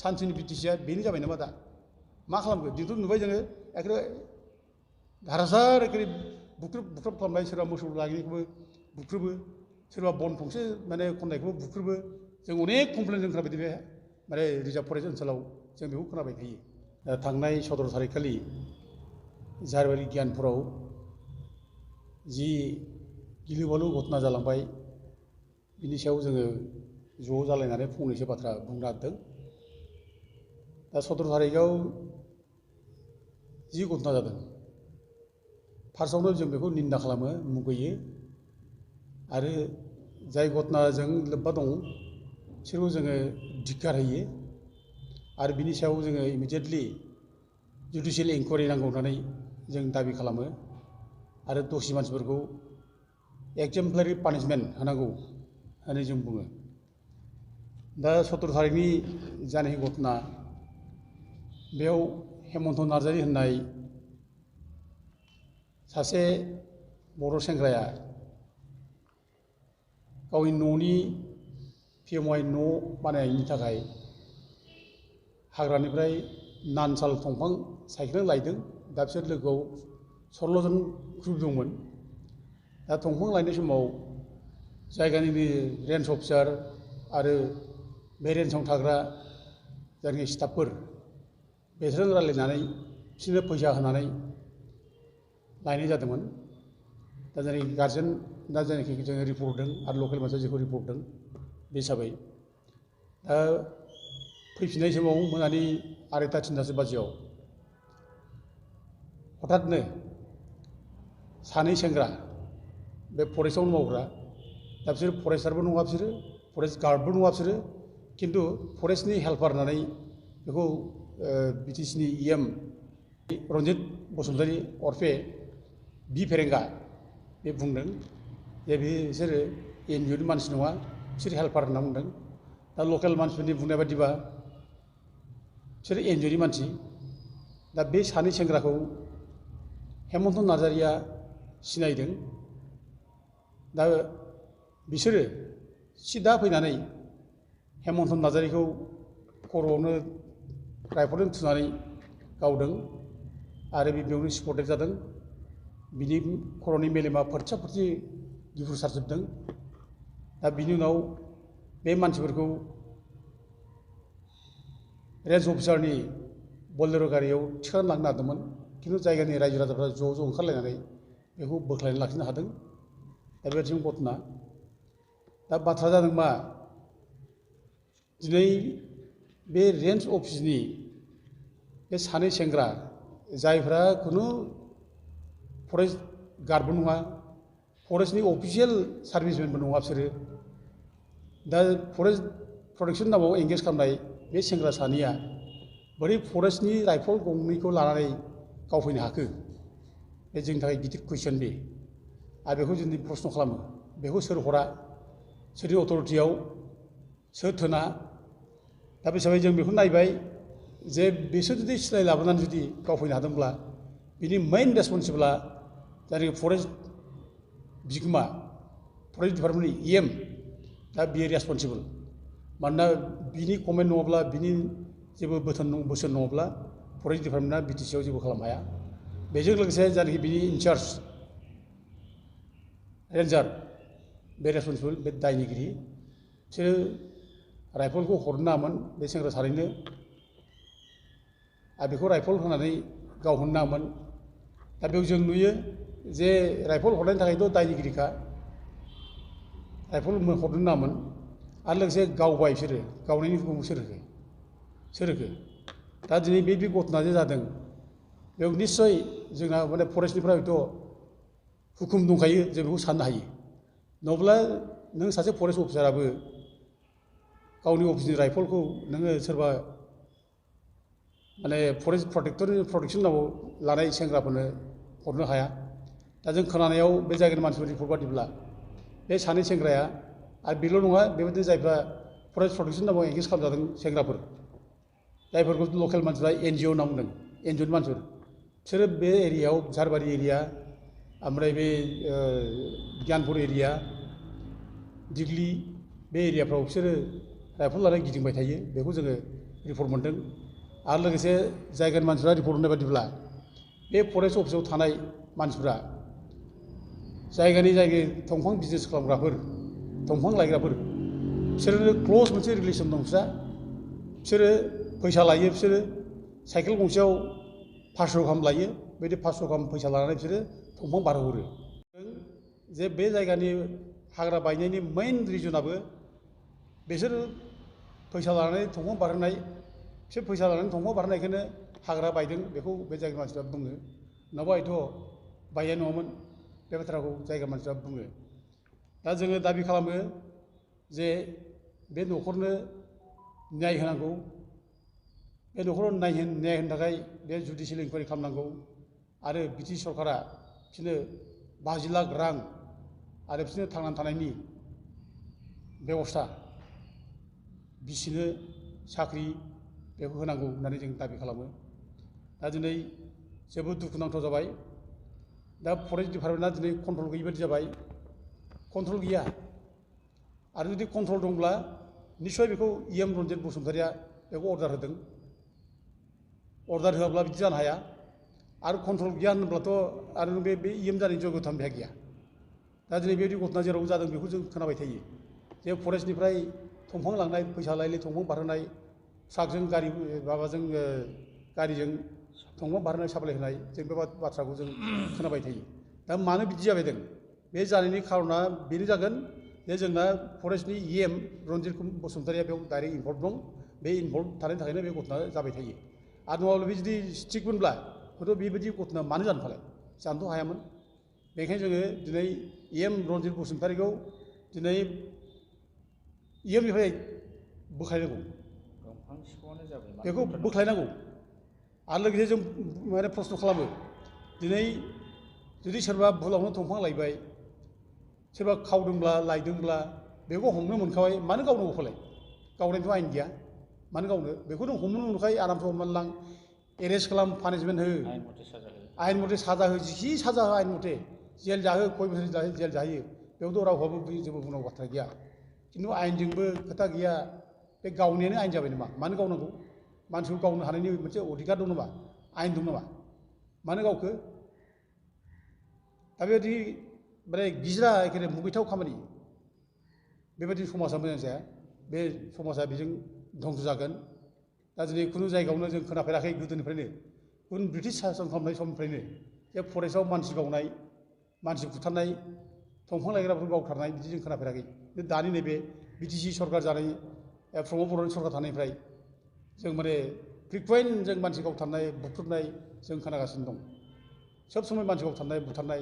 सानसेनि बिटिसिआ बेनो जाबाय नामा दा मा खालामगोन जोंथ' नुबाय जोङो एखेबारे धारासार एखेबारे बुख्रुब खालामनाय सोरबा मोसौ लागिखौबो बुख्रुबो सोरबा बन थंसे माने खननायखौबो बुख्रुबो जों अनेक कमप्लेन जों खोनाबाय बे माने रिजार्भ फरेस्ट ओनसोलाव जों बेखौ खोनाबाय थायो थांनाय 17 थारिखखालि जारबारि गियानपुराव जि गिलु बालु घटना जालांबाय बिनि सायाव जोङो ज' जालायनानै फंनैसो बाथ्रा बुंनो नागिरदों दा 17 थारिखआव जि घटना जादों फार्स्टआवनो जों बेखौ निन्दा खालामो मुगैयो आरो जाय घटनाजों लोब्बा दं बिसोरखौ जोङो धिक्कार होयो आरो बिनि सायाव जोङो इमिडियेटलि जुडिसियेल इनकुवारि नांगौ होननानै जों दाबि खालामो आरो दसि मानसिफोरखौ एक्जेम्पलारि पानिशमेन्ट होनांगौ होननानै जों बुङो दा 17 थारिखनि जानाय घटना बेयाव हेमन्त नार्जारि होननाय सासे बर' सेंग्राया गावनि न'नि पिएमवाइ न' बानायनायनि थाखाय हाग्रानिफ्राय नानसाल दंफां सायख्लं लायदों दा बिसोर लोगोआव 16 जन ग्रुप दंमोन दा दंफां लायनाय समाव जायगानिनो रेन्ज अफिसार आरो बे रेन्जआव थाग्रा जायनाखि स्टाफफोर बेसोरजों रायज्लायनानै बिसोरनो फैसा होनानै लायनाय जादोंमोन दा जायनाखि गार्जेन दा जायनाखि जोङो रिपर्ट होदों आरो लकेल मानसिया जेखौ रिपर्ट होदों बे हिसाबै दा फैफिननाय समाव मोनानि 2:30-3:00 बाजियाव हठाथनो सानै सेंग्रा बे फरेस्टआवनो मावग्रा दा बिसोर फरेस्टारबो नङा बिसोरो फरेस्ट गार्डबो नङा बिसोरो खिन्थु फरेस्टनि हेल्पार होननानै बेखौ बिटिसिनि इएम रन्जित बसुमतारी अरफे बि फेरेंगा बे बुंदों जे बिसोरो एनजिअनि मानसि नङा बिसोर हेल्पार होनना बुंदों दा लकेल मानसिफोरनि बुंनाय बायदिबा बिसोर एनजिअनि मानसि दा बे सानै सेंग्राखौ हेमन्त नार्जारिया सिनायदों दा बिसोरो सिदा फैनानै हेमन्त नार्जारिखौ खर'आवनो राइफलजों थुनानै गावदों आरो बेयावनो स्पटेड जादों बिनि खर'नि मेलेमा फोरथिया फोरथि गिफ्रुसारजोबदों दा बिनि उनाव बे मानसिफोरखौ रेन्ज अफिसारनि बलेर' गारियाव थिखांनानै लांनो नागिरदोंमोन खिन्थु जायगानि रायजो राजाफ्रा ज' ओंखारलायनानै बेखौ बोख्लायनानै लाखिनो हादों दा बेबायदिनो घटना दा बाथ्रा जादों मा दिनै बे रेन्ज अफिसनि बे सानै सेंग्रा जायफ्रा खुनु फरेस्ट गार्डबो नङा फरेस्टनि अफिसियेल सार्भिसमेनबो नङा बिसोरो दा फरेस्ट प्रटेक्सन नामाव एंगेज खालामनाय बे सेंग्रा सानैया बोरै फरेस्टनि राइफल गंनैखौ लानानै गावफैनो हाखो बे जोंनि थाखाय गिदिर कुइसन बे आरो बेखौ जों प्रश्न खालामो बेखौ सोर हरा सोरनि अथ'रिटियाव सोर थोना दा बे हिसाबै जों बेखौ नायबाय जे बिसोर जुदि सिलाय लाबोनानै जुदि गावफैनो हादोंब्ला बिनि मेइन रेसपन्सिबोला जायनाखि फरेस्ट बिगोमा फरेस्ट डिपार्टमेन्टनि इएम दा बियो रेसपन्सिबोल मानोना बिनि कमेन्ट नङाब्ला बिनि जेबो बोसोन नङाब्ला फरेस्ट डिपार्टमेन्टआ बिटिसिआव जेबो खालामनो हाया बेजों लोगोसे जायनाखि बिनि इनचार्ज रेन्जार बे रेसपन्सिबोल बे दायनिगिरि बिसोरो राइफलखौ हरनो नाङामोन बे सेंग्रा सानैनो आरो बेखौ राइफल होनानै गावहोनो नाङामोन दा बेयाव जों नुयो जे राइफल हरनायनि थाखायथ' दायनिगिरिखा राइफल हरनो नाङामोन आरो लोगोसे गावबाय बिसोरो गावनायनि हुकुमखौ सोर होखो दा दिनै बे घटना जे जादों बेयाव निस्सय जोंना माने फरेस्टनिफ्राय हयथ' हुकुम दंखायो जों बेखौ साननो हायो नङाब्ला नों सासे फरेस्ट अफिसाराबो गावनि अफिसनि राइफलखौ नोङो सोरबा माने फरेस्ट प्रटेक्सन नामाव लानाय सेंग्राफोरनो हरनो हाया दा जों खोनानायाव बे जायगानि मानसिफोरनि रिपर्ट बादिब्ला बे सानै सेंग्राया आरो बेल' नङा बेबायदिनो जायफ्रा फरेस्ट प्रटेक्सन नामाव एंगेज खालामजादों सेंग्राफोर जायफोरखौ लकेल मानसिफ्रा एनजिअ होनना बुंदों एनजिअनि मानसिफोर बिसोरो बे एरियायाव झारबारि एरिया ओमफ्राय बे गियानपुर एरिया दिग्लि बे एरियाफ्राव बिसोरो राइफल लानानै गिदिंबाय थायो बेखौ जोङो रिपर्ट मोनदों आरो लोगोसे जायगानि मानसिफ्रा रिपर्ट होनाय बायदिब्ला बे फरेस्ट अफिसाव थानाय मानसिफ्रा जायगानि दंफां बिजनेस खालामग्राफोर दंफां लायग्राफोर बिसोरो क्ल'ज मोनसे रिलेसन दं बिसोरो फैसा लायो बिसोरो साइकेल गंसेयाव 500 गाहाम लायो बेबायदि 500 गाहाम फैसा लानानै बिसोरो दंफां बारहोहरो जे बे जायगानि हाग्रा बायनायनि मेइन रिजनाबो बिसोर फैसा लानानै दंफां बारहोनाय बिसोर फैसा लानानै दंफां बारहोनायखौनो हाग्रा बायदों बेखौ बे जायगानि मानसिफ्रा बुङो नङाबा हयथ' बायनाय नङामोन बे बाथ्राखौ जायगा मानसिफ्रा बुङो दा जोङो दाबि खालामो जे बे न'खरनो न्याय होनांगौ बे न'खराव न्याय होनो थाखाय बे जुडिसियेल इनकुवारि खालामनांगौ आरो ब्रिटिश सरकारा बिसोरनो 50 लाख रां आरो बिसोरनो थांनानै थानायनि बेबस्था बिसिनो साख्रि बेखौ होनांगौ होननानै जों दाबि खालामो दा दिनै जोबोद दुखुनांथाव जाबाय दा फरेस्ट डिपार्टमेन्टआ दिनै कन्ट्रल गैयि बायदि जाबाय कन्ट्रल गैया आरो जुदि कन्ट्रल दंब्ला निस्सय बेखौ EM रन्जित बसुमतारिया बेखौ अर्डार होदों अर्डार होआब्ला बिदि जानो हाया आरो कन्ट्रल गैया होनब्लाथ' आरो बे EM जानायनि जयग'था बेहा गैया दा दिनै बेबायदि घटना जेराव जादों बेखौ जों खोनाबाय थायो जे फरेस्टनिफ्राय दंफां लांनाय फैसा लायलाय दंफां बारहोनाय ट्राकजों गारि माबाजों गारिजों दंफां बारहोनाय साप्लाय होनाय जों बे बाथ्राखौ जों खोनाबाय थायो दा मानो बिदि जाबाय दं बे जानायनि खारना बेनो जागोन जे जोंना फरेस्टनि EM रन्जित बसुमतारिया बेयाव डाइरेक्ट इनभल्भ दं बे इनभल्भ थानायनि थाखायनो बे घटना जाबाय थायो आरो नङाब्ला बे जुदि स्ट्रिक्टमोनब्ला हयथ' बेबायदि घटना मानो जानो फालाय जानोथ' हायामोन बेखायनो जोङो दिनै EM रन्जित बसुमतारिखौ दिनै EMनिफ्राय बोख्लायनांगौ बेखौ बोख्लायनांगौ आरो लोगोसे जों माने प्रश्न खालामो दिनै जुदि सोरबा भुलावनो दंफां लायबाय सोरबा खावदोंब्ला लायदोंब्ला बेखौ हमनो मोनखाबाय मानो गावनांगौ फालाय गावनायनिथ' आयेन गैया मानो गावनो बेखौ नों हमनो मोनखायो आरामसे हमनानै लां एरेस्ट खालाम पानिशमेन्ट हो आयेन मथे साजा हो जिखि साजा हो आयेन मथे जेल जाहो खय बोसोर जाहो जेल जायो बेयावथ' रावहाबो जेबो बुंनांगौ बाथ्रा गैया खिन्थु आयेनजोंबो खोथा गैया बे गावनायानो आयेन जाबाय नामा मानो गावनांगौ मानसिखौ गावनो हानायनि मोनसे अधिकार दं नामा आयेन दं नामा मानो गावखो दा बेबायदि माने गिज्रा एखेबारे मुगैथाव खामानि बेबायदि समाजा मोजां जाया बे समाजा बेजों धंस जागोन दा दिनै खुनु जायगायावनो जों खोनाफेराखै गोदोनिफ्रायनो गुबुन ब्रिटिश सासन खालामनाय समनिफ्रायनो जे फरेस्टआव मानसि गावनाय मानसि बुथारनाय दंफां लायग्राफोरखौ गावथारनाय बिदि जों खोनाफेराखै दानि नैबे BTC सरकार जानाय प्रमद बर'नि सरकार थानायनिफ्राय जों माने फ्रिकुवेन्ट जों मानसि गावथारनाय बुख्रुबनाय जों खोनागासिनो दं सब समय मानसि गावथारनाय बुथारनाय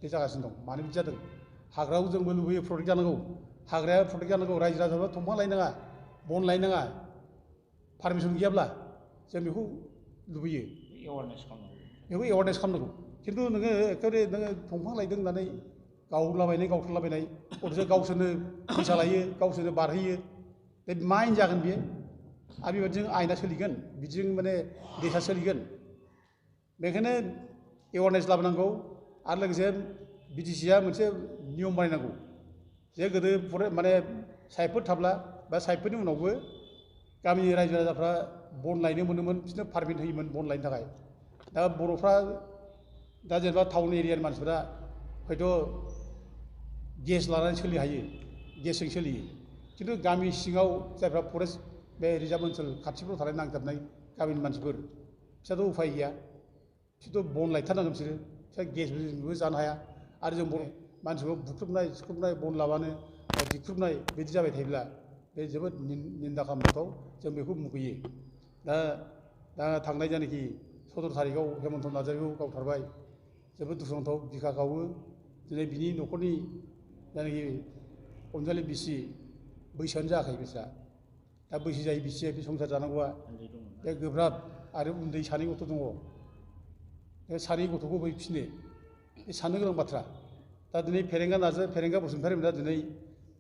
बे जागासिनो दं मानो बिदि जादों हाग्रायाव जोंबो लुबैयो प्रटेक्ट जानांगौ हाग्राया प्रटेक्ट जानांगौ रायजो राजाफ्रा दंफां लायनाङा बन लायनाङा पारमिसन गैयाब्ला जों बेखौ लुबैयो बेखौ एवारनेस खालामनांगौ खिन्थु नोङो एखेबारे नोङो दंफां लायदों होननानै गावलाबायनाय गावथारलाबायनाय अथ'स' गावसोरनो फैसा लायो गावसोरनो बारहोयो बे मा आयेन जागोन बेयो आरो बेबायदिजों आयेना सोलिगोन बिदिजों माने देशआ सोलिगोन बेखायनो एवारनेस लाबोनांगौ आरो लोगोसे BTCआ मोनसे नियम बानायनांगौ जे गोदो माने साइटफोर थाब्ला बा साइटफोरनि उनावबो गामिनि रायजो राजाफ्रा बन लायनो मोनोमोन बिसोरनो पारमिट होयोमोन बन लायनो थाखाय दा बर'फ्रा दा जेनेबा टाउन एरियानि मानसिफ्रा हयथ' गेस लानानै सोलिनो हायो गेसजों सोलियो खिन्थु गामि सिङाव जायफ्रा फरेस्ट बे रिजार्भ ओनसोल खाथिफ्राव थानाय नांजाबनाय गामिनि मानसिफोर बिसोरथ' उफाय गैया बिसोरथ' बन लायथारनांगोन बिसोर गेसबो जानो हाया आरो जों मानसिखौ बुख्रुबनाय सुख्रुबनाय बन लाबानो दिख्रुबनाय बिदि जाबाय थायोब्ला बे जोबोद निन्दा खालामथाव जों बेखौ मुगैयो दा थांनाय जानाखि 17 थारिखआव हेमन्त नार्जारिखौ गावथारबाय जोबोद दुखुनांथाव बिखा गावो दिनै बिनि न'खरनि जायनाखि अनजालि बिसि बैसोआनो जायाखै बिस्रा दा बैसो जायै बिसिया बे संसार जानांगौआ बे गोब्राब आरो उन्दै सानै गथ' दङ बे सानै गथ'खौ बै फिनो बे साननो गोनां बाथ्रा दा दिनै फेरेंगा बसुमतारिमोना दिनै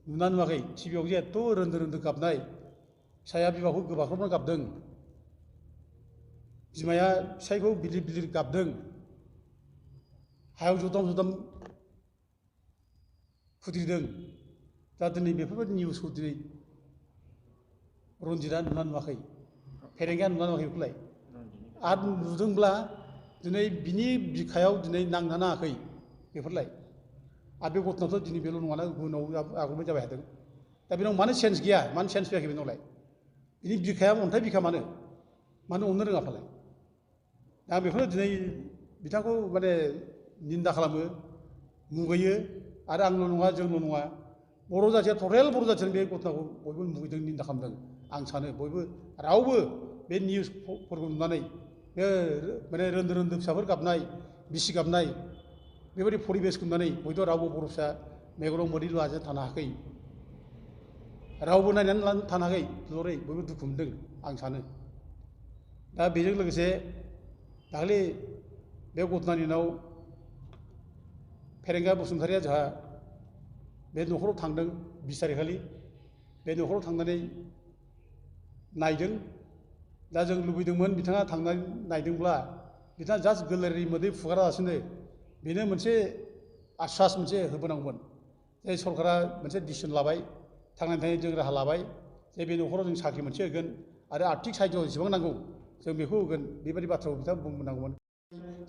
नुना नुवाखै टिभियाव जे एथ' रोन्दो रोन्दो गाबनाय फिसाया बिमाखौ गोबाख्रबना गाबदों बिमाया फिसायखौ बिलिर बिलिर गाबदों हायाव जदाम जदाम खुद्रिदों दा दिनै बेफोरबायदि निउसखौ दिनै रन्जितआ नुना नुवाखै फेरेंगाया नुना नुवाखै बेखौलाय आरो नुदोंब्ला दिनै बिनि बिखायाव दिनै नांना नाङाखै बेफोरलाय आरो बे गथनाथ' दिनै बेल' नङाना गुबुनाव आगोलबो जाबाय थादों दा बेनाव मानो सेन्स गैया मानो सेन्स फैयाखै बेनावलाय बिनि बिखाया अन्थाइ बिखा मानो अननो रोङा फालाय दा बेखौनो दिनै बिथांखौ माने निन्दा खालामो मुगैयो आरो आंल' नङा जोंल' नङा बर' जाथिया टटेल बर' जाथियानो बे घटनाखौ बयबो मुगैदों निन्दा खालामदों आं सानो बयबो रावबो बे निउसफोरखौ नुनानै बे माने रोन्दो रोन्दो फिसाफोर गाबनाय बिसि गाबनाय बेबायदि परिबेसखौ नुनानै हयथ' रावबो बर' फिसा मेगनाव मोदै लाजों थानो हायाखै रावबो नायनानै थानो हायाखै जरै बयबो दुखु मोनदों आं सानो दा बेजों लोगोसे दाखालि बे घटनानि उनाव फेरेंगा बसुमतारिया जोंहा बे न'खराव थांदों 20 तारिखखालि बे न'खराव थांनानै नायदों दा जों लुबैदोंमोन बिथाङा थांनानै नायदोंब्ला बिथाङा जास्ट गोरलै मोदै फुगारालासिनो बेनो मोनसे आश्वास मोनसे होबोनांगौमोन जे सरकारा मोनसे डिसिसन लाबाय थांनानै थानायनि जों राहा लाबाय जे बे न'खराव जों साख्रि मोनसे होगोन आरो आर्थिक साहाय्य जेसेबां नांगौ जों बेखौ होगोन बेबायदि बाथ्राखौ बिथाङा बुंनांगौमोन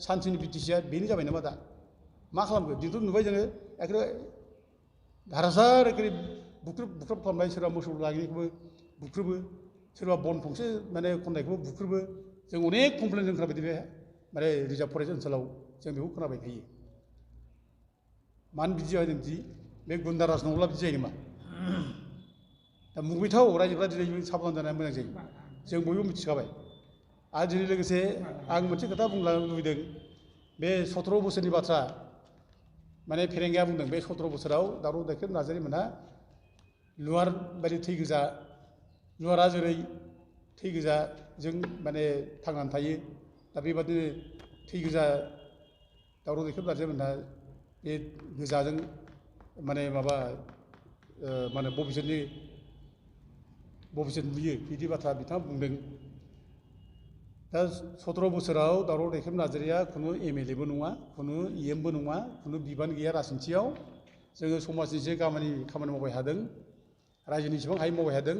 सान्तिनि बिटिसिया बेनो जाबाय नामा दा मा खालामगोन जोंथ' नुबाय जोङो एखेबारे धारासार एखेबारे बुख्रुब खालामनाय सोरबा मोसौ लागिनायखौबो बुख्रुबो सोरबा बन थंसे माने खननायखौबो बुख्रुबो जों अनेक कमप्लेन जों खोनाबाय बे माने रिजार्भ फरेस्ट ओनसोलाव जों बेखौ खोनाबाय थायो मानो बिदि जादों बिदि बे गुन्दा राज नङाब्ला बिदि जायो नामा दा मुगैथाव रायजोफ्रा दिनै साबधान जानाया मोजां जायो जों बयबो मिथिखाबाय आरो दिनै लोगोसे आं मोनसे खोथा बुंनो लुबैदों बे 17 बोसोरनि बाथ्रा माने फेरेंगाया बुंदों बे 17 बोसोराव दावराव दैखेब नार्जारि मोनहा लुवार बायदि थै गोजा लुवारा जेरै थै गोजाजों माने थांनानै थायो दा बेबादिनो थै गोजा दावराव दैखेब नार्जारि मोनहा बे गोजाजों माने माबा माने भबिष्यत नुयो बिदि बाथ्रा बिथाङा बुंदों दा 17 बोसोराव दावराव दैखेब नार्जारिया खुनु एमएलएबो नङा खुनु इएमबो नङा खुनु बिबान गैया राजनिथियाव जोङो समाजनि जे खामानि मावबाय थादों रायजोनि जेसेबां हायो मावबाय थादों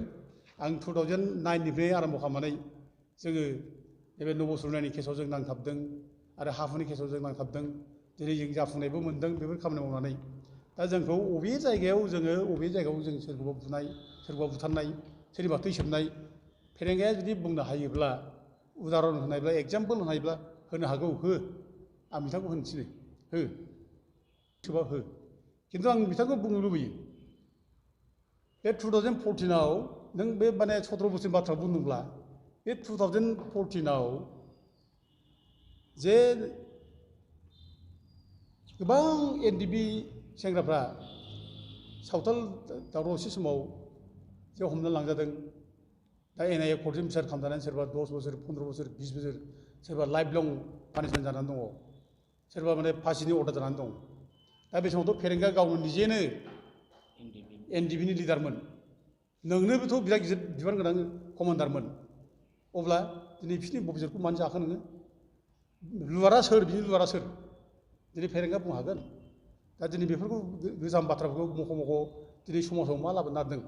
आं 2009निफ्राय आरम्भ खालामनानै जोङो नैबे नबसुरनायनि केसाव जों नांथाबदों आरो हाफुनि केसाव जों नांथाबदों दिनै जों जाफुंनायबो मोनदों बेफोर खामानि मावनानै दा जोंखौ अबे जायगायाव जों सोरखौबा बुनाय सोरखौबा बुथारनाय सोरनिबा थै सोबनाय फेरेंगाया जुदि बुंनो हायोब्ला उदाहरन होनायब्ला एग्जाम्पल होनायब्ला होनो हागौ हो आं बिथांखौ होनो थिनो हो सोबा हो खिन्थु आं बिथांखौ बुंनो लुबैयो बे 2014आव नों बे माने 17 बोसोरनि बाथ्रा बुंदोंब्ला बे 2014आव जे गोबां एनडिबि सेंग्राफ्रा सावथाल दावराव समाव जे हमना लांजादों दा एनआइए कर्टजों बिसार खालामजानानै सोरबा 10 बोसोर 15 बोसोर 20 बोसोर सोरबा लाइफ लं पानिशमेन्ट जानानै दङ सोरबा माने फासिनि अर्डार जानानै दं दा बे समावथ' फेरेंगा गावनो निजेनो एनडिबिनि लिडारमोन नोंनोबोथ' बिराद गिदिर बिबान गोनां कमान्डारमोन अब्ला दिनै बिसोरनि भबिष्यतखौ मानो जाखो नोङो लुवारा सोर बिनि लुवारा सोर दिनै फेरेंगा बुंनो हागोन दा दिनै बेफोरखौ गोजाम बाथ्राफोरखौ मख' दिनै समाजाव मा लाबोनो नागिरदों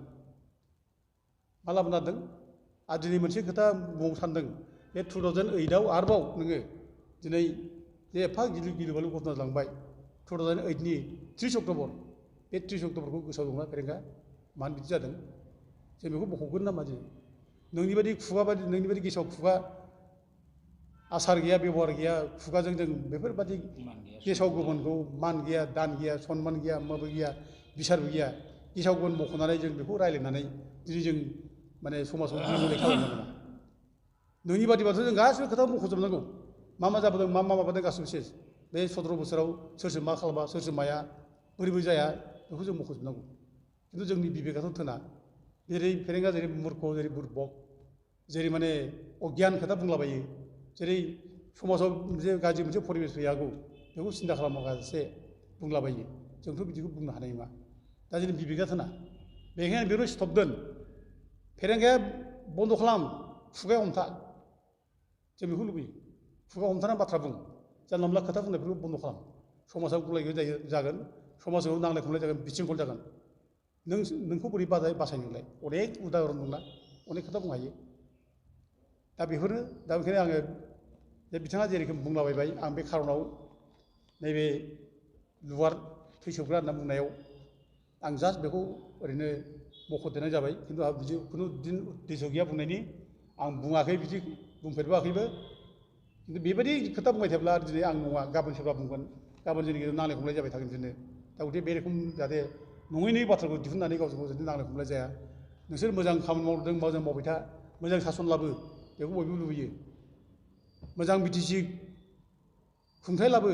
आरो दिनै मोनसे खोथा बुंनो सानदों बे 2008आव आरोबाव नोङो दिनै जे एफा गिलु बालु घटना जालांबाय 2008नि 30 अक्ट'बर बे 30 अक्ट'बरखौ गोसोआव दंना फेरेंगा मानो बिदि जादों जों बेखौ मख'गोन नामा जों नोंनि बायदि गेसाव खुगा आसार गैया बेबहार गैया खुगाजों जों बेफोरबायदि गेसाव गोफोनखौ मान गैया दान गैया सनमान गैया माबो गैया बिसारबो गैया गेसाव गोफोन मख'नानै जों बेखौ रायज्लायनानै दिनै जों माने समाजाव गुबुंले खालामनांगौ नामा नोंनि बादिबाथ' जों गासिबो खोथा मख'जोबनांगौ मा जाबोदों मा माबादों गासिबो सेस बे 17 बोसोराव सोर मा खालामा सोर माया बोरैबो जाया बेखौ जों मख'जोबनांगौ खिन्थु जोंनि बिबेकाथ' थोना जेरै फेरेंगा जेरै मुर्ख जेरै बुरबक जेरै माने अगियान खोथा बुंलाबायो जेरै समाजाव जे गाज्रि मोनसे परिबेस फैनो हागौ बेखौ सिन्था खालामालासे बुंलाबायो जोंथ' बिदिखौ बुंनो हानाय नङा दा जोंनि बिबेका थोना बेखायनो बेखौ स्टप दोन फेरेंगाया बन्द' खालाम खुगाया हमथा जों बेखौ लुबैयो खुगा हमथानानै बाथ्रा बुं जानला मोनला खोथा बुंनायफोरखौ बन्द' खालाम समाजाव गुलाय जागोन समाजाव नांलाय खमलाय जागोन बिथिंखल जागोन नोंखौ बोरै बासायनोलाय अनेक उदाहरन दंना अनेक खोथा बुंनो हायो दा बेफोरो दा बेखायनो आङो जे बिथाङा जेरोखोम बुंलाबायबाय आं बे खार'नाव नैबे लुवार थैसोबग्रा होनना बुंनायाव आं जास्ट बेखौ ओरैनो मख'देरनाय जाबाय खिन्थु आंहा बिदि खुनु दिन उद्देश्य गैया बुंनायनि आं बुङाखै बिदि बुंफेरबोआखैबो खिन्थु बेबायदि खोथा बुंबाय थायोब्ला दिनै आं नङा गाबोन सोरबा बुंगोन गाबोन जोंनि गेजेराव नांलाय खमलाय जाबाय थागोन बिदिनो दा गथिखे बे रोखोम जाहाथे नङैनि बाथ्राखौ दिहुननानै गावजों गाव जुदि नांलाय खमलाय जाया नोंसोर मोजां खामानि मावदों मोजां मावबाय था मोजां सासन लाबो बेखौ बयबो लुबैयो मोजां बिटिसि खुंथाय लाबो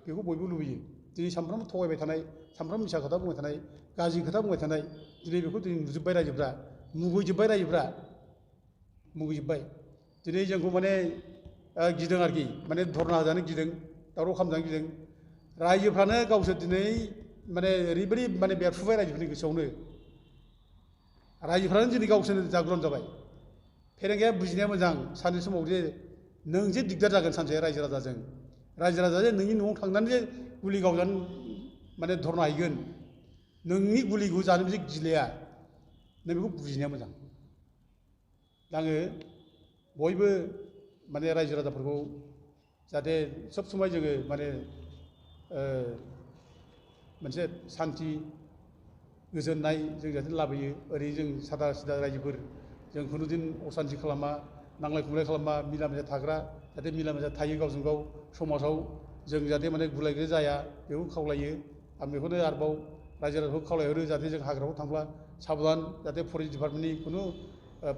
बेखौ बयबो लुबैयो दिनै सानफ्रोमबो थगायबाय थानाय सानफ्रोमबो मिसा खोथा बुंबाय थानाय गाज्रि खोथा बुंबाय थानाय दिनै बेखौ दिनै नुजोब्बाय रायजोफ्रा मुगैजोब्बाय रायजोफ्रा मुगैजोब्बाय दिनै जोंखौ माने गिदों आरोखि माने धरना होजानो गिदों दावराव खालामजानो गिदों रायजोफ्रानो गावसोर दिनै माने ओरैबायदि माने बेरफुबाय रायजोफोरनि गोसोआवनो रायजोफ्रानो दिनै गावसोरनो जागृत जाबाय फेरेंगाया बुजिनाया मोजां सानसे समाव जे नों जे दिगदार जागोन सानसे रायजो राजाजों नोंनि न'आव थांनानै जे गुलि गावजानो माने धरना हैगोन नोंनि गुलिखौ जानो बिदि गिलाया नों बेखौ बुजिनाया मोजां दा आङो बयबो माने रायजो राजाफोरखौ जाहाथे सब समाय जोङो माने मोनसे सान्थि गोजोननाय जों जाहाथे लाबोयो ओरै जों सादा सिदा रायजोफोर जों खुनुदिन असान्थि खालामा नांलाय खमलाय खालामा मिला मिसा थाग्रा जाहाथे मिला मिसा थायो गावजों गाव समाजाव जों जाहाथे माने गुलाय गुजाय जाया बेखौ खावलायो आं बेखौनो आरोबाव रायजो राजाखौ खावलायहरो जाहाथे जों हाग्रायाव थांब्ला साबधान जाहाथे फरेस्ट डिपार्टमेन्टनि खुनु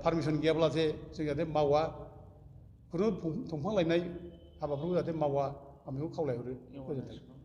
पारमिसन गैयाब्ला जे जों जाहाथे मावा खुनु दंफां लायनाय हाबाफोरखौ जाहाथे मावा आं बेखौ खावलायहरो गोजोन्थों